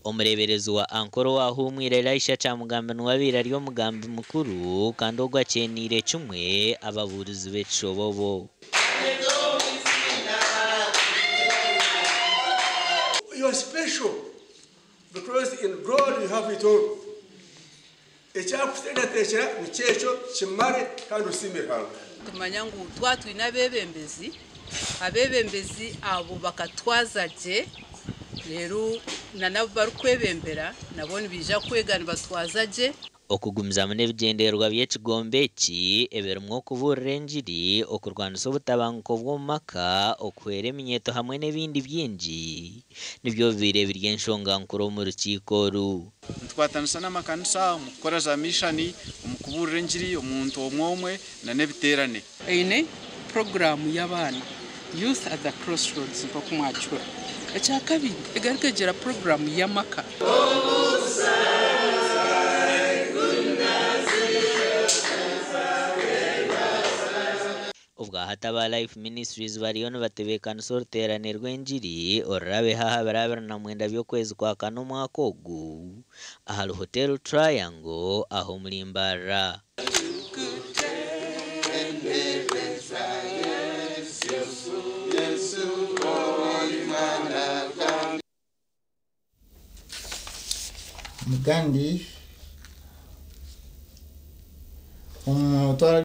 Omureeberezi wa Ankole owahuumwire Elisha Kyamugambi niwe abaire ari omugambi mukuru kandi ogwo akyeniire kimwe ababuurizi b'ekishobobo. You are special because in God you have it all. Ekyakuteekateekyera nikyo ekyo kimare kandi osiime Ruhanga. Tumanya ngu twaba twine abeebembezi, abeebembezi abo bakatwaza gye, reero n'abu barikwebembera nabo nibaija kwega nibatwaza gye. Okugumizamu n'ebigyendererwa by'ekigombe eki ebirimu okubuurira engiri, okurwanisa obutabanguko bw'omu maka, okuhwera eminyeeto hamwe n'ebindi bingi nibyo bibaire biri enshonga nkuru omu rukiiko oru. Nitukwatanisa n'amakanisa omu kukora za mishani, omu kubuurira engiri omuntu omwe omwe n'ebiteerane. Eine puroguraamu y'abaana, Youth at the Crossroads nk'oku mwakihurira. Ekyakabiri, egaruka egira puroguraamu y'amaka. Obwahati aba Life Ministries bariyo nibatebeekanisa oruteerane rw'engiri oruraabeho aha biro 29 by'okwezi kwa kana omwaka ogu ahari Hotel Triangle aha omuri Mbarara. Kandi omutwara.